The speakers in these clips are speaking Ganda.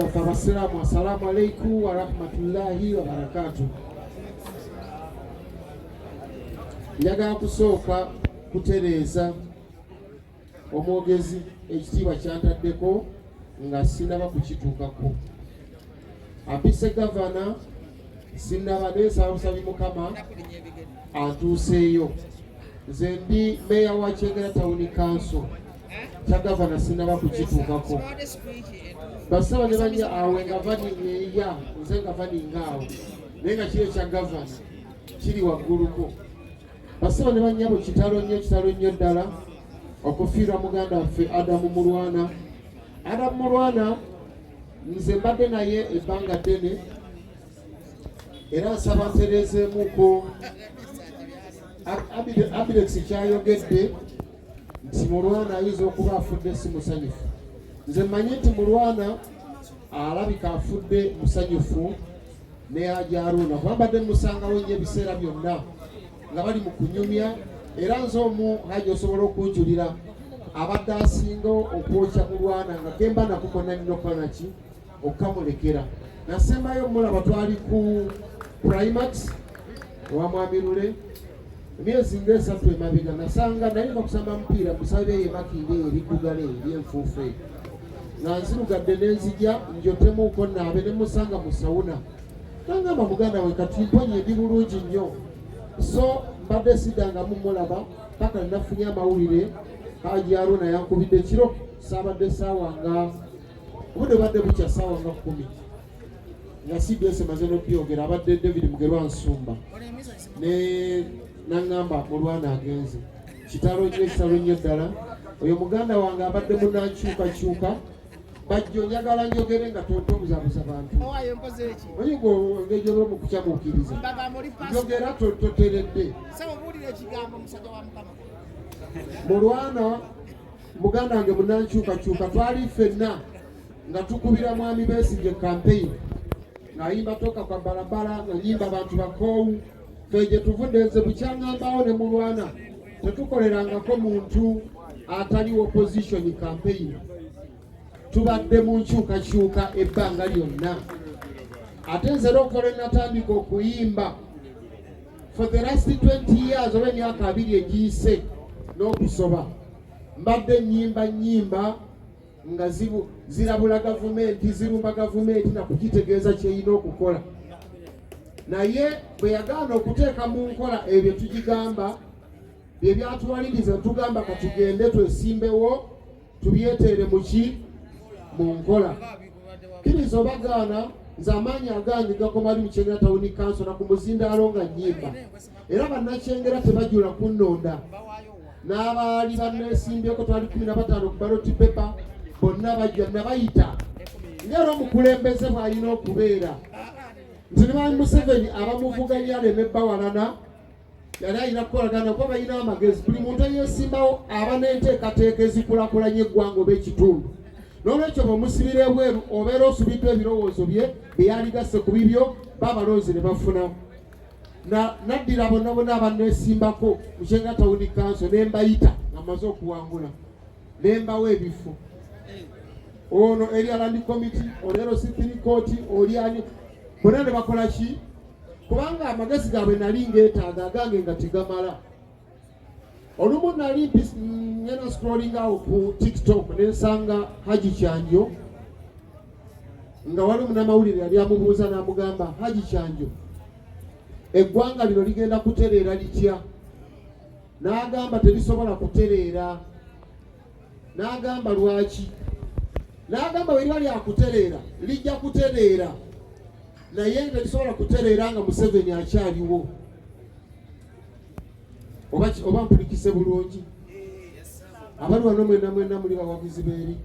baffe abasiraamu, assalamu alaikum warahmatullahi wabarakatu. Njagala kusooka kutereeza omwogezi ekitiibwa kyantaddeko nga sinaba kukituukako. Ampise gavana sinaba, naye nsaba busabi Mukama antuuseeyo. Nze ndi meeya wa Kyengera Town Council, kya gavana sinaba kukituukako. Basaba ne banya awe nga vaningeya, nze nga vaninga awo, naye nga kiri ekya gavana kiri wagguluko. Basaba ne bannyabo, kitalo nnyo, kitalo nnyo ddala okufiirwa muganda waffe Adamu Mulwana. Adamu Mulwana nze mbadde naye ebbanga ddene, era nsaba ntereezeemuko Abirex kyayogedde nti Mulwana ayinza okuba afudde si musanyufu. Nze mmanyi nti Mulwana alabika afudde musanyufu ne Haji Haruna, kuba mbadde musangawo nnyo ebiseera byonna nga bali mu kunyumya, era nze omu Haji osobola okunjulira abadde asinga okwokya Mulwana nga gemba nako konna nina okukola naki okukamulekera. Nasembayo mulaba twali ku Primax owa Mwami Lule emyezi ng'esatu emabega, nasanga nali nva kusamba mupiira musabe eyo Makindye eyo eriddugala eyo eryenfuufu eyo, nga nzirugadde nenzija njotemuuko naabe ne musanga mu sawuna, nangamba, "Muganda we, kati mponye, ndi bulungi nnyo." So mbadde siddangamu mulaba paka nafunye amawulire. Haji Haruna yankubidde ekiro, saabadde saawa nga obudde badde bukya saawa nga 10, nga CBS emaze n'obyogera. Abadde David Mugerwa Nsumba ne naŋŋamba Mulwana agenze. Kitalo nnyo, kitalo nnyo ddala. Oyo muganda wange abadde munankyukakyuka. Bajjo, njagala njogere nga tontobuzabuza bantu. Omanyi engeri olwomu kukyamuukiriza, njogera toteredde. Mulwana muganda wange munankyukakyuka, twali ffenna nga tukubira Mwami Besigye campaign, ng'ayimba "Toka kwa barabara", nga nyimba "Abantu bakoowu". Ffe gye tuvudde, nze bukyaŋŋambawo ne Mulwana, tetukolerangako muntu atali opposition campaign. Tubadde mu nkyukakyuka ebbanga lyonna. Ate nze era okuva lwe natandika okuyimba for the last 20 years oba emyaka 20 egiyise n'okusoba, mbadde nyimba nyimba nga zirabula gavumenti, zirumba gavumenti nakugitegeeza kyerina okukola. Naye bwe yagaana okuteeka mu nkola ebyo tugigamba, bye byatuwaliriza tugamba katugende twesimbewo tubyeteere muki mu nkola. Kkiriza oba gaana, nze amaanyi agange gakoma ali mu Kyengera Town Council na ku muzindaalo nga nnyimba, era bannakyengera tebajula kunnonda. N'abaali banneesimbyeko, twali 15 ku ballot paper, bonna bajja nabayita ng'era omukulembeze bw'alina okubeera nti ne Mwami Museveni abamuvuganya aleme bawalana, yali alina kukolagana kuba balina amagezi. Buli muntu eyeesimbawo aba n'enteekateeka ezikulakulanya eggwanga oba ekitundu. N'olwekyo bw'omusibira ebweru, obeera osubiddwa ebirowoozo bye bye yaligasse ku bibyo, babalonzi ne bafunamu. Naddira bonna bonna abanneesimbako mu Kyengera Town Council ne mbayita nga mmaze okuwangula, ne mbawa ebifo, ono eri land committee, ono LC3 court, oli ani, bonna ne bakola ki, kubanga amagezi gaabwe nali ngeetaaga, agange nga tegamala. Olumu nali ngenda scrolling awo ku TikTok ne nsanga Haji Kyanjo, nga wali munamawulire yali amubuuza n'amugamba, "Haji Kyanjo, eggwanga lino ligenda kutereera litya?" N'agamba, "Terisobola kutereera." N'agamba, "Lwaki?" N'agamba, "Bwe liba lyakutereera lijja kutereera, naye terisobola kutereera nga Museveni akyaliwo." Oba mpulikise bulungi? Abali wano mwena mwena muli bawagizi beeri.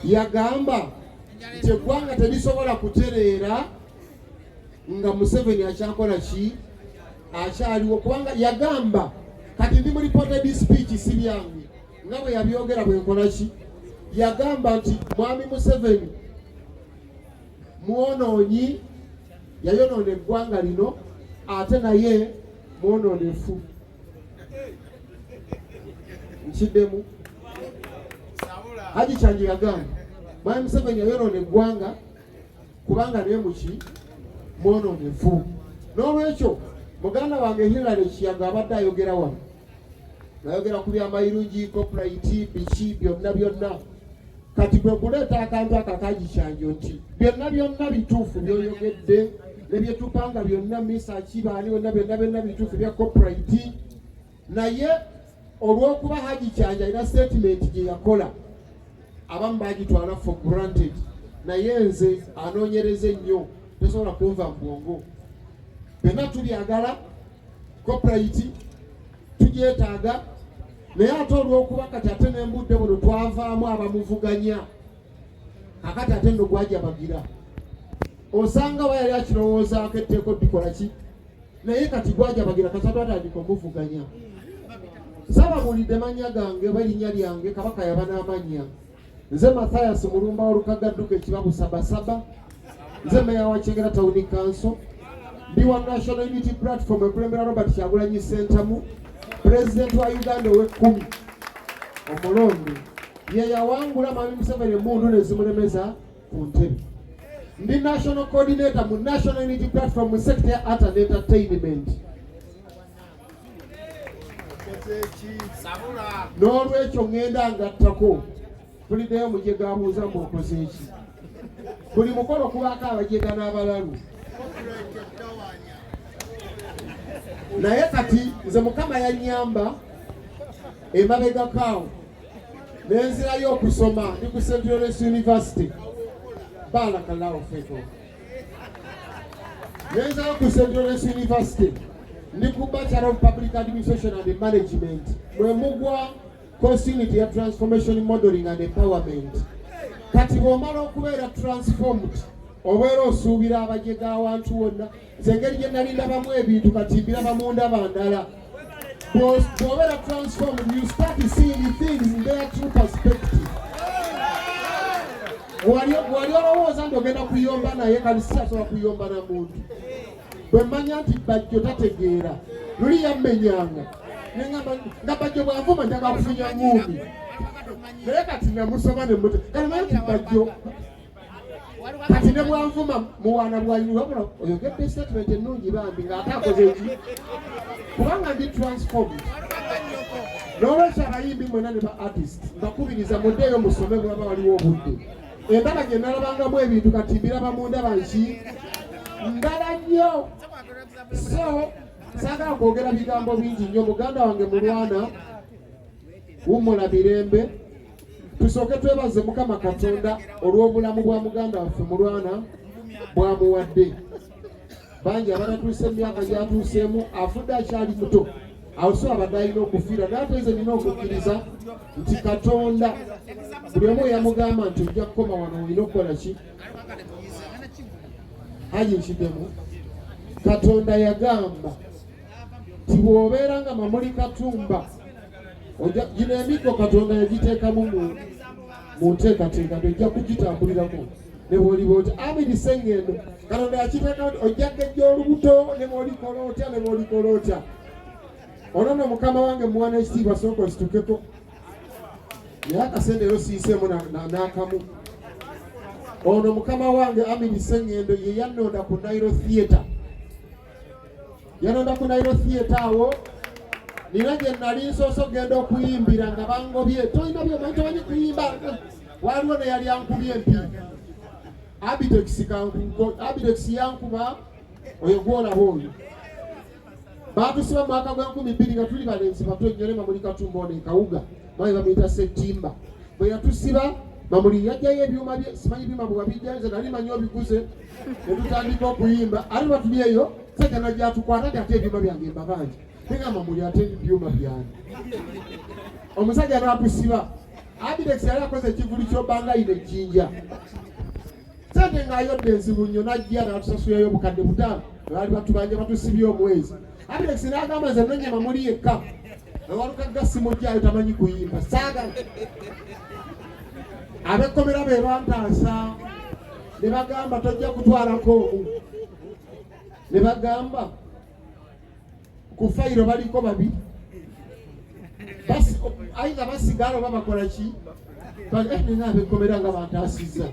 Yagamba nti eggwanga terisobola kutereera nga Museveni akyakola ki, akyaliwo, kubanga yagamba, kati ndi mu reported speech, si byange, nga bwe yabyogera bwe nkola ki, yagamba nti Mwami Museveni mwonoonyi, yayonoona eggwanga lino, ate naye mwonoonefu. Nkiddemu, Haji Kyanjo yagamba Mwami Museveni yayonoona eggwanga kubanga naye muki mwonoonefu. N'olwekyo muganda wange Hillary Kiyaga abadde ayogera wano, nayogera ku byamayirungi, copyright, biki byonna byonna. Kati kwe kuleeta akantu ako akagikyanjo nti byonna byonna bituufu byoyogedde ne byetupanga byonna misa kibaani byonna byonna byonna bituufu bya copyright, naye olw'okuba Haji Kyanja alina statement gye yakola abamu bagitwala for granted, naye nze anoonyereza ennyo tosobola kunva mu bwongo. Byonna tubyagala, copyright tugyetaaga, naye ate olw'okuba kati ate n'embudde buno twavaamu abamuvuganya, kakati ate nno gwajabagira osanga wa yali akirowoozaako etteeka odikola ki, naye kati gwajabagira kati atandika omuvuganya. Saababuulidde mannya gange oba erinnya lyange, Kabaka yaba n'amannya. Nze Mathias Mulumba Walukaga Dduka ekibabu Sabasaba, nze meya wa Kyengera Town Council, ndi wa National Unity Platform ekulembera Robert Kyagulanyi Ssentamu, pulezidenti wa Uganda ow'ekkumi omulonde, ye yawangula Mwami Museveni emmundu ne zimulemeza ku ntebe. Ndi national coordinator mu National Unity Platform mu sector ya art and entertainment. N'olwekyo ŋŋenda ngattako tuliddeyo mujega abuuza mbu okoze eki. Buli mukolo kubaako abajega n'abalalu, naye kati nze Mukama yannyamba emabegako awo nenzirayo okusoma, ndi ku St. Lawrence University. Barakallahu fikum. Nenzirayo ku St. Lawrence University, ndi ku Bachelor of Public Administration and Management, mwe mugwa course unit ya Transformation Modeling and Empowerment. Kati bw'omala okubeera transformed, obeera osuubira abajega awantu wonna. Nze engeri gye nali ndabamu ebintu kati mbiraba mu ndaba ndala. Bw'obeera transformed, you start seeing things in their true perspective. Wali olowooza nti ogenda kuyomba naye, kati sikyasobola kuyomba na muntu. Bwe mmanya nti Bajjo tategeera, luli yammenyanga neŋŋamba nga Bajjo bw'anvuma njagala kufunya ŋŋuumi, naye kati namusoma ne mute kati manyi nti Bajjo kati ne bwanvuma muwaana bwanyini, wabula oyogedde statement ennungi bambi, ng'ate akoze ki, kubanga ndi transformed. N'olwekyo abayimbi mwena ne ba artist mbakubiriza muddeeyo musome bwaba waliwo obudde. Endaba gye nalabangamu ebintu kati mbiraba mu ndaba nki ndala nnyo. So saagala kwogera bigambo bingi nnyo. Muganda wange Mulwana, wummula mirembe. Tusooke twebaze Mukama Katonda olw'obulamu bwa muganda waffe Mulwana bwamuwadde. Bangi abatatuuse emyaka gyatuuseemu, afudde akyali muto, awo so abadde alina okufiira, naye ate nze nina okukkiriza nti Katonda buli omu yamugamba nti ojja kukoma wano, olina okukola ki. Haji nkiddemu, Katonda yagamba nti bw'obeera nga Mamuli Katumba, gino emiggo Katonda yagiteekamu mu nteekateeka nti ojja kugitambulirako ne bw'oliba otya. Amini Sengendo, Katonda yakiteekawo nti ojja kgejja olubuto ne bw'olikola otya ne bw'olikola otya. Ono nno mukama wange muwana ekitiibwa, sooka ositukeko, naye akasente ero siyiseemu n'akamu. Ono mukama wange Amini Sengendo ye yannonda ku Nile Theatre, yanonda ku Nile Theatre awo nina gye nali nsoose okugenda okuyimbira nga bangobye, tolina byomanyi, tomanyi kuyimba. Waliwo ne yali ankubye empi, Abitex Abitex yankuba oyo gwolaba oyo. Batusiba mu mwaka gw'e 2000 nga tuli balenzi bato nnyo ne Mamuli Katumba ono e Kawuga, mwami bamuyita Settimba. Bwe yatusiba Mamuli yajjayo ebyuma bye, simanyi byuma bwe wabijjayo, nze nali manyi obiguze, ne tutandika okuyimba. Ate batuli eyo sajja najja atukwata nti ate ebyuma byange mbabanja, nenga Mamuli ate ebyuma byange. Omusajja n'atusiba. Abirex yali akoze ekivuli ky'obangayina ejjinja, sente ng'ayodde enzibu nnyo, n'ajja n'atusasulayo 5000 baali batubanja batusibye omwezi. Abirex n'agamba nze nonya Mamuli yekka, ewalukagga simujjayo tamanyi kuyimba, saagala. Ab'ekkomera be bantaasa ne bagamba tojja kutwalako omu, ne bagamba ku fayiro baliko babiri, aidha basigala oba bakola ki. Nina ab'ekkomera nga bantaasizza.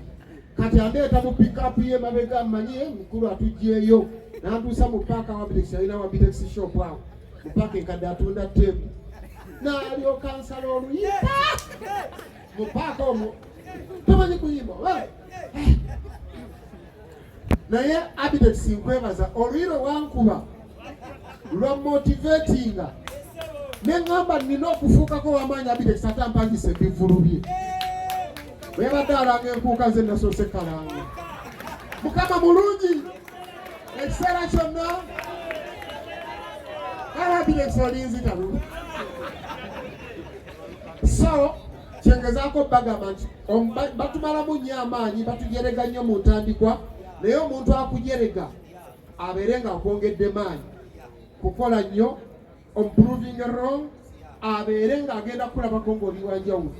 Kati andeeta mu pickup ye mabega, mmanyi mukulu atugyeyo, n'antuusa mu paaka wa Bitex, alina wa Bitex shop awo mu paaka enkadde atunda teepu, n'alyoka nsala oluyimba mu paaka omwo. Tomanyi kuyimba naye Abitex nkwebaza oluyiro wankuba lwa motivatinga ne ŋŋamba nnina okufuukako w'amaanyi. Abitex ate ampangisa ebivvulu bye bwe yabadde alanga enkuuka ze nasoose kalanga. Mukama mulungi ekiseera kyonna. Kale Abitex olinzita lu so kyengezaako bagamba nti batumalamu nnyo amaanyi, batujerega nnyo mu ntandikwa, naye omuntu akujerega abeere nga akwongedde maanyi kukola nnyo improving wrong, abeere ng'agenda kulabako ng'oli wanjawulo.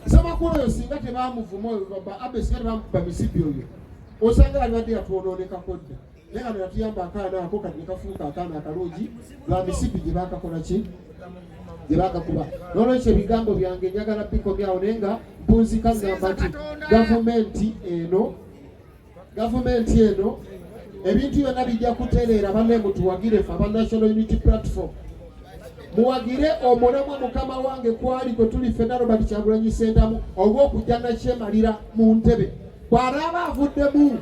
Semakulu oyo singa tebamuvuma oyo abe, singa tebamukuba misipi oyo, osanga alibadde yatwonoonekako dda, naye kano yatuyamba akaana ako kati nekafuuka akaana akalungi lwa misipi gye bakakola ki, gye bakakuba. N'olwekyo ebigambo byange njagala bikomyawo, naye nga mpunzika ngamba nti gavumenti eno ebintu byonna bijja kutereera. Banne mutuwagire ffe aba National Unity Platform, muwagire omulamwa mukama wange kwali kwe tuli ffenna, Robert Kyagulanyi Ssentamu, olw'okujja nakyemalira mu ntebe. Bw'anaaba avuddemu,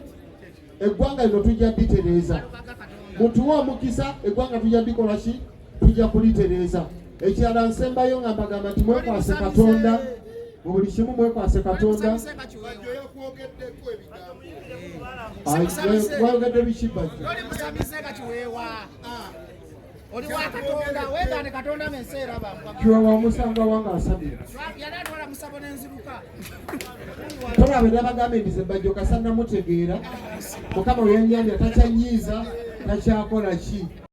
eggwanga lino tujja ditereeza. Mutuwe omukisa, eggwanga tujja dikola ki, tujja kulitereeza. Ekirala nsembayo nga mbagamba nti mwekwase Katonda mu buli kimu, mwekwase Katonda. Wayogedde biki, Bajjo? Oli musamize kakiweewa, oli wa Katonda, weegaane Katonda ng'ensi eraba. Kiwewa omusanga wange asamira. Yali atwala musabo n'enziruka. Tolaba nabagambye nti ze Bajjo kasa namutegeera. Mukama weyanyambya takyanyiiza, takyakola ki.